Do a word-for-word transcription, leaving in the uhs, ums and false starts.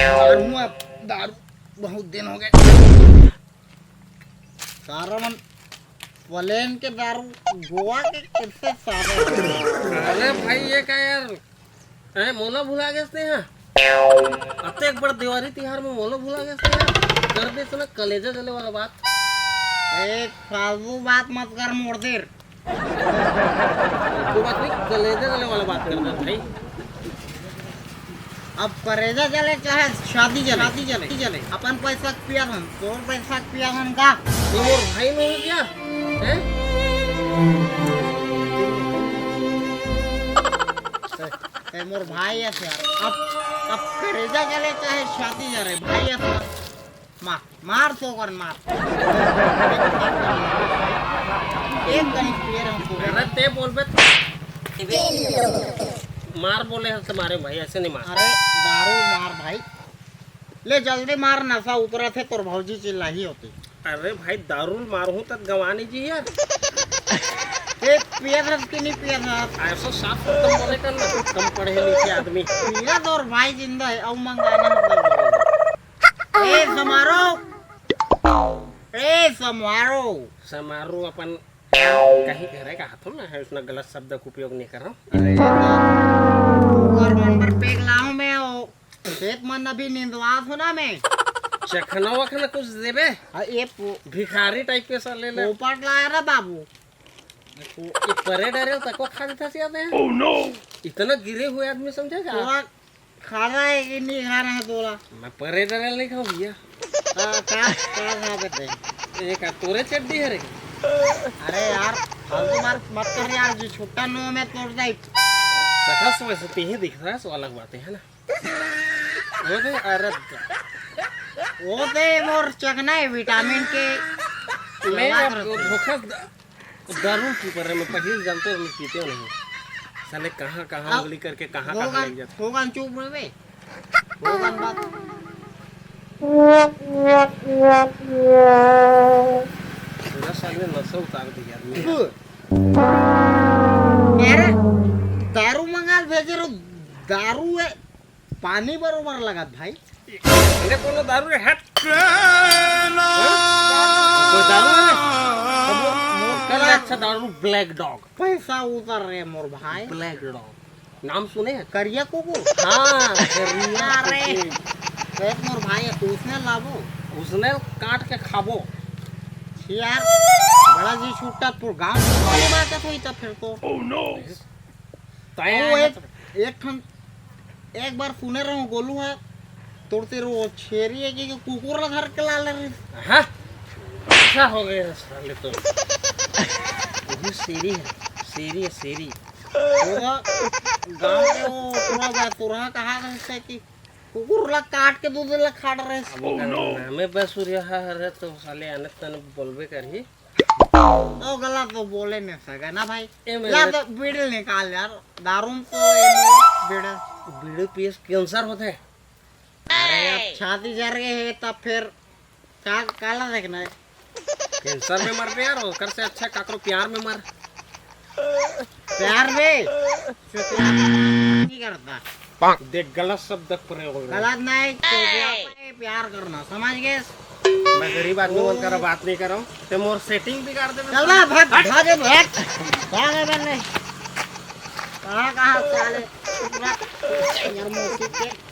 दारू अब, दारू बहुत दिन हो गए। सारा मन प्लेन के दारू, गोवा के कितने सारे। अरे भाई, ये का यार, हैं, मोला भुला गेस ते हा? अतेक बड़ देवारी तिहार में मोला भुला गेस ते हा? कर दे ना कलेजा जले वाला बात। ए, फालतू बात मत कर, मोर देर। तू बात नहीं, कलेजा जले वाला बात कर दे भाई। अब करेजा जले चाहे शादी जले, शादी जले, जले, अपन पैसा के पिया हन, तोर पैसा के पिया हन का? ये मोर भाई नहीं क्या? हैं? ए, मोर भाई है यार। अब, अब करेजा जले चाहे शादी जले, भाई है यार। मार, मार तो कर, मार। एक कहीं पेड़ हमको। अरे ते बोल बे। मार बोले हस तो मारे भाई, ऐसे नहीं मार। अरे दारू मार भाई। ले जल्दी मार, नशा उतरत हे, तोर भौजी चिल्लाही होती। अरे भाई, दारू मारहूं तब गंवा नहीं जी यार। ए, पियत हस कि नहीं पियत हस? ऐसा साफ एकदम बोले कर ना, कम पढ़े लिखे आदमी। पियत और भाई जिंदा है, अउ मंगाना हम लोग। ए, समारो। ए, समारो। समारो अपन कहीं करे का हाथों ना है, उसने गलत शब्द का उपयोग नहीं करो। अरे, ओकर मन बर पेग लाऊं मैं, ओ, खेत मन अभी निंदवात हो ना मैं। चखना वखना कुछ देबे? हाँ, ये पो- भिखारी टाइप के सा ले ले। पोपट लाया रे बाबू। ये परे डरे तको खा देता सियाते हैं। Oh no! इतना गिरे हुए आदमी समझे का? तोरा खाना है कि नहीं खाना है तोरा? मैं परे डरे नहीं खाऊं भैया। का, का, का खा देते हैं? ये का तोरे चड्डी है रे? अरे यार, फालतू बात मत कर यार, जो छुट्टा नो में तोड़ जाए। सकस वैसे ते ही दिख रहा है, सो अलग बात है ना। वो दे, अरे वो दे मोर चखना है विटामिन के। मैं लगा अब कर वो दे। धोखा द-, दारू की पर मैं पहले जानते हो, मैं पीते नहीं। साले कहाँ, कहाँ अब उंगली करके कहाँ, कहाँ होगा, ले जाते। होगा चुप रहे बे। होगा बात। पूरा साले नशा उतार दिया आदमी। यार, दारू मंगा भेजे रो, दारू है। पानी बरोबर लगत भाई। अरे कोनो दारू रे, हट। हाँ? कोई दारू है? अब वो मोर कल अच्छा दारू ब्लैक डॉग। पैसा उतर रे मोर भाई। Black dog. नाम सुने हैं? करिया कुकुर। हाँ, करिया अरे। कुकुर। देख मोर भाई, उसने लाबो। उसने काट के खाबो। यार, बड़ा जी छुट्टा पूरा गांव में बात होई त फिर तो। Oh no। तय वो आया एक, तो। एक ठन एक बार सुने रहूं गोलू है, तोर तेरे वो छेरी है कि, कि कुकुर ला धर के ला ले रही। हाँ, अच्छा हो गया साले तो। वो भी शेरी है, शेरी है, शेरी। वो गांव में वो पूरा बा-, तुरहा कहा गया कि कुकुर ला काट के दूध ला खाड़ रहे। अब ओकर नामे बसुरिया हरे तो साले अनक तन बोलबे करही। ओ गला तो बोले नहीं सके ना भाई। ए मेरे ला तो बीड़ी निकाल यार, दारू में तो ये नहीं बीड़ी। बीड़ी पिए से कैंसर होते। अरे अब छाती जर गए है तब फिर का, काला देखना है। कैंसर में मर पे यार, ओकर से अच्छा काकरो प्यार में मर। प्यार में? तो प्यार नहीं करता। देख, गलत शब्द प्रयोग हो गया। गलत नहीं, तो प्यार, प्यार करना, समझ गए? मैं गरीब आदमी मन करा बात नहीं करो। ते मोर सेटिंग बिगाड़ देबे। चल बा, भाग, हट। भागे, भाग। भागे बे नहीं। कहाँ, कहाँ साले? यार, मौसी के।